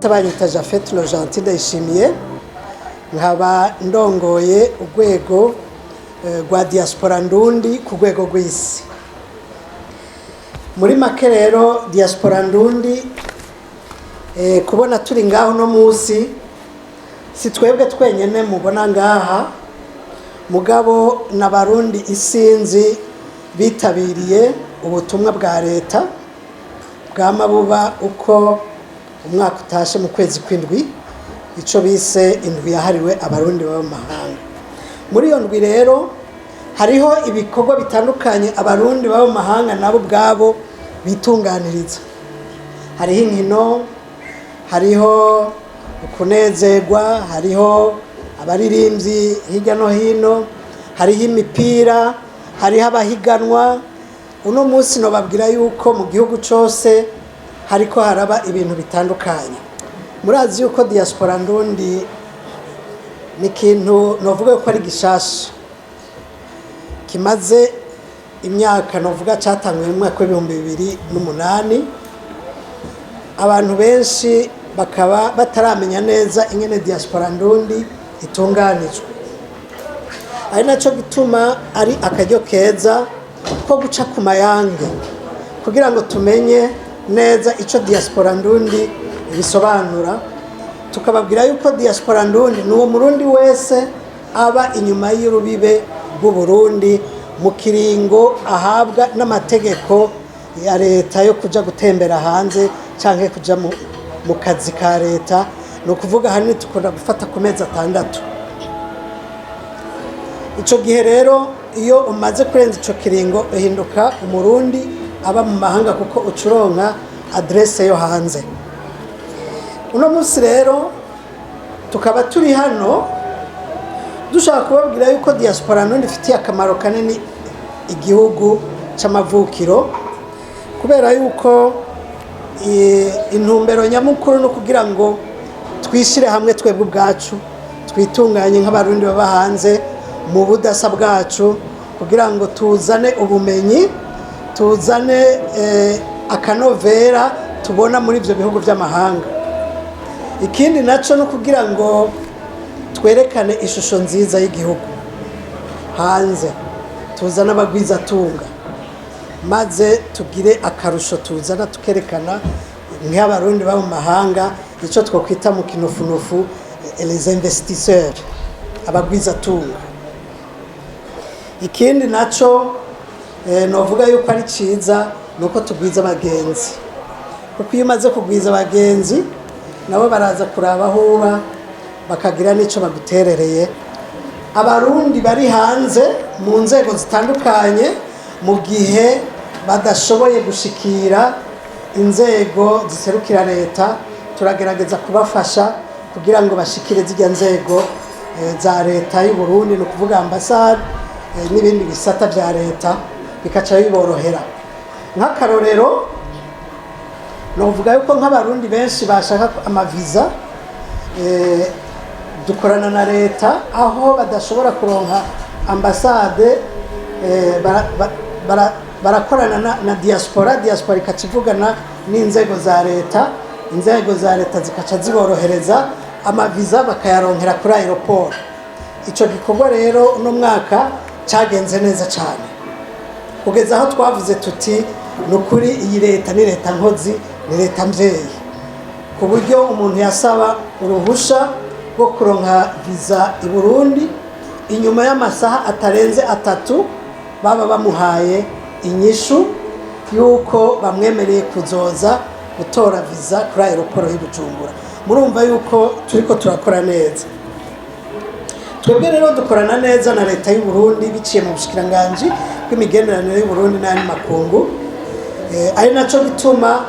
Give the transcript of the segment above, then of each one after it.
Banyita Japhet Gentil Ndayishimiye, nkaba ndongoye urwego rwa diaspora ndundi ku rwego rw'isi. Muri make rero, diaspora ndundi, kubona turi ngaho no munsi, si twebwe twenyene mubona ngaha, mugabo n'Abarundi isinzi bitabiriye ubutumwa bwa leta bwama buba uko umwaka utashe mu kwezi kw'indwi, ico bise indwi yahariwe Abarundi baba mu mahanga. Muri iyo ndwi rero hariho ibikorwa bitandukanye Abarundi baba mu mahanga nabo ubwabo bitunganiriza. Hariho inkino, hariho kunezerwa, hariho abaririmbyi hirya no hino, hariho imipira, hariho abahiganwa. Uno munsi nobabwira yuko mu gihugu cose hariko haraba ibintu bitandukanye. Murazi yuko diaspora ndundi ni ikintu novuga ko ari gishasha, kimaze imyaka, novuga cyatanguye mu mwaka wa 2008. Abantu benshi bakaba bataramenya neza ingene diaspora ndundi itunganijwe, ari nacyo gituma ari akaryo keza ko guca ku mayange kugira ngo tumenye neza icyo diaspora ndundi bisobanura. Tukababwira yuko diaspora ndundi ni uwo Murundi wese aba inyuma y'urubibe rw'Uburundi mu kiringo ahabwa n'amategeko ya leta yo kuja gutembera hanze canke kuja mu kazi ka leta. Ni ukuvuga ahanini dukunda gufata ku mezi 6. Ico gihe rero, iyo umaze kurenza ico kiringo, uhinduka Umurundi aba mu mahanga, kuko ucuronka adresse yo hanze. Uno munsi rero tukaba turi hano dushaka kubabwira yuko diaspora ndundi ifitiye akamaro kanini igihugu c'amavukiro, kubera yuko intumbero nyamukuru ni ukugira ngo twishyire hamwe twebwe ubwacu, twitunganye nk'Abarundi baba hanze mu budasa bwacu, kugira ngo tuzane ubumenyi, tuzane akanovera tubona muri ibyo bihugu by'amahanga. Ikindi nacyo ni ukugira ngo twerekane ishusho nziza y'igihugu hanze, tuzane abagwizatunga, maze tugire akarusho tuzana, tukerekana nk'Abarundi baba mu mahanga icyo twakwita mu kinofunofu les investisseurs, abagwizatunga. Ikindi nacyo novuga yuko ari cyiza ni uko tugwiza abagenzi, kuko iyo umaze kugwiza abagenzi, nabo baraza kuraba aho uba, bakagira n'icyo baguterereye. Abarundi bari hanze mu nzego zitandukanye, mu gihe badashoboye gushikira inzego ziserukira leta, turagerageza kubafasha kugira ngo bashikire zirya nzego za leta y'u Burundi, ni ukuvuga ambasade n'ibindi bisata bya leta, bikaca biborohera. Nk'akarorero, novuga yuko nk'Abarundi benshi bashaka amaviza, dukorana na leta aho badashobora kuronka ambasade, barakorana na diaspora. Diaspora ikaca ivugana n'inzego za leta, inzego za leta zikaca ziborohereza, amaviza bakayaronkera kuri aéroport. Ico gikorwa rero uno mwaka cyagenze neza cyane, kugeza aho twavuze tuti: "Ni ukuri iyi leta ni leta nkozi, ni leta mvyeyi", ku buryo umuntu yasaba uruhusha rwo kuronka viza i Burundi, inyuma y'amasaha atarenze 3 baba bamuhaye inyishu y'uko bamwemereye kuzoza gutora viza kuri aéroport y'i Bujumbura. Murumva yuko turiko turakora neza. Twebwe rero dukorana neza na leta y'u Burundi biciye mu bushikiranganji bw'imigenderanire y'u Burundi n'ayandi makungu, ari naco gituma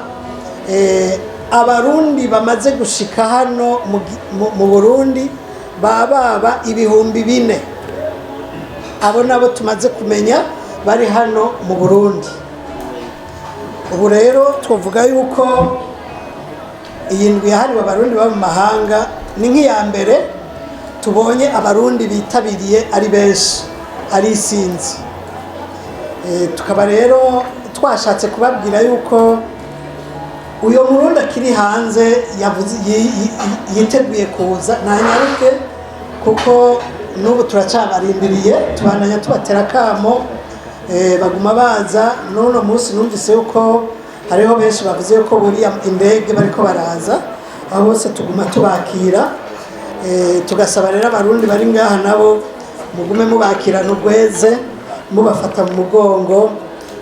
Abarundi bamaze gushika hano mu Burundi baba 4000. Abo nabo tumaze kumenya bari hano mu Burundi. Ubu rero twavuga yuko iyi ndwi yahariwe Abarundi baba mu mahanga ni nk'iya mbere tubonye Abarundi bitabiriye ari benshi, ari isinzi. Tukaba rero twashatse kubabwira yuko Uyo Murundi akiri hanze yavuze yiteguye kuza, ntanyaruke, kuko n'ubu turacabarindiriye, tubandanya tubatera akamo. Baguma baza. N'uno munsi numvise yuko hariho benshi bavuze yuko buriya indege bariko baraza. Aho bose tuguma tubakira. Tugasaba rero Abarundi bari ngaha nabo mugume mubakirana urweze, mubafata mu mugongo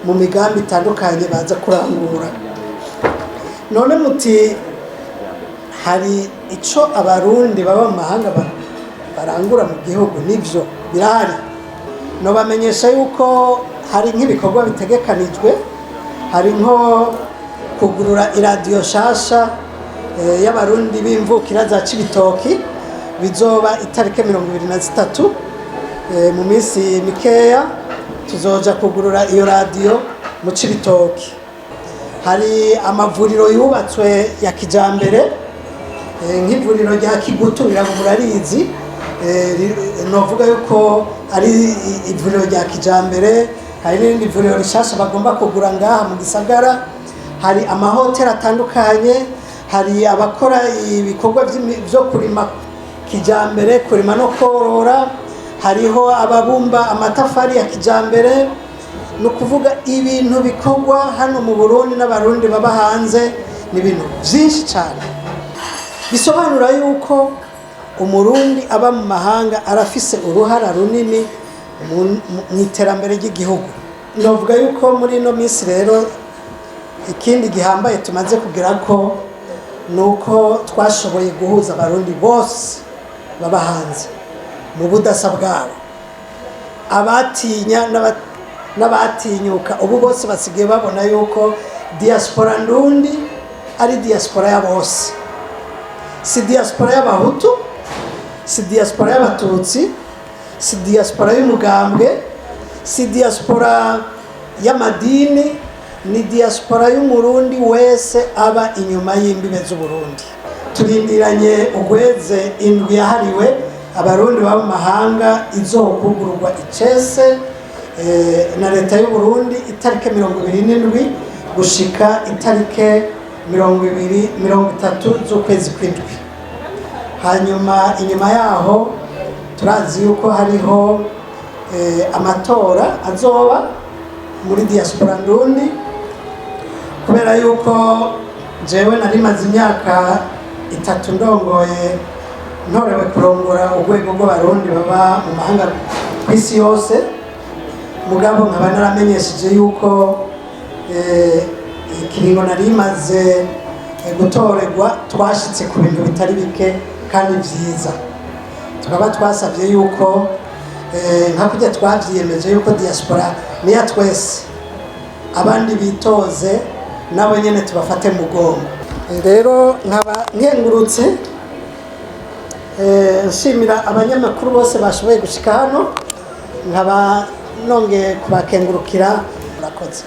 mu migambi itandukanye baza kurangura. None muti hari ico Abarundi baba mu mahanga barangura mu gihugu? Nivyo, birahari. Nobamenyesha yuko hari nk'ibikorwa bitegekanijwe. Hari nko kugurura iradiyo nshasha y'Abarundi b'imvukira za Cibitoki. Bizoba itariki 23. Mu minsi mikeya tuzoja kugurura iyo radiyo mu Cibitoki. Hari amavuriro yubatswe ya kijambere, nk'ivuriro rya Kigutu, ngira ngo murarizi. Novuga yuko ari ivuriro rya kijambere. Hari n'irindi vuriro rishasha bagomba kugura ngaha mu gisagara. Hari amahoteli atandukanye, hari abakora ibikorwa vyo kurima kijambere, kurima no korora, hariho ababumba amatafari ya kijambere. Ni ukuvuga ibintu bikorwa hano mu Burundi n'Abarundi baba hanze ni ibintu byinshi cyane, bisobanura yuko Umurundi aba mu mahanga arafise uruhara runini mu iterambere ry'igihugu. Novuga yuko muri ino minsi rero ikindi gihambaye tumaze kugira ko ni uko twashoboye guhuza Abarundi bose baba hanze mu budasa bwabo. Abatinya n'abatinyuka, ubu bose basigaye babona yuko diaspora ndundi ari diaspora ya bose, si diaspora y'Abahutu, si diaspora y'Abatutsi, si diaspora y'umugambwe, si diaspora y'amadini, ni diaspora y'Umurundi wese aba inyuma y'imbibe z'Uburundi. Turindiranye ugweze indwi yahariwe Abarundi baba mu mahanga izokugururwa icese na leta y'Uburundi itariki 27 gushika itariki 30 z'ukwezi kw'indwi. Hanyuma inyuma yaho turazi yuko hariho amatora azoba muri diaspora ndundi. Kubera yuko jewe nari maze imyaka 3 ndongoye, ntorewe kurongora urwego rw'Abarundi baba mu mahanga ku isi yose, mugabo nkaba naramenyesheje yuko ikiringo nari maze gutorerwa twashitse ku bintu bitari bike kandi vyiza, tukaba twasabye yuko nka kurya twavyiyemeje yuko diaspora niya twese, abandi bitoze nabo nyene tubafate mu mugongo. Rero nkaba nkengurutse, nshimira abanyamakuru bose bashoboye gushika hano, nkaba nongeye kubakengurukira. Murakoze.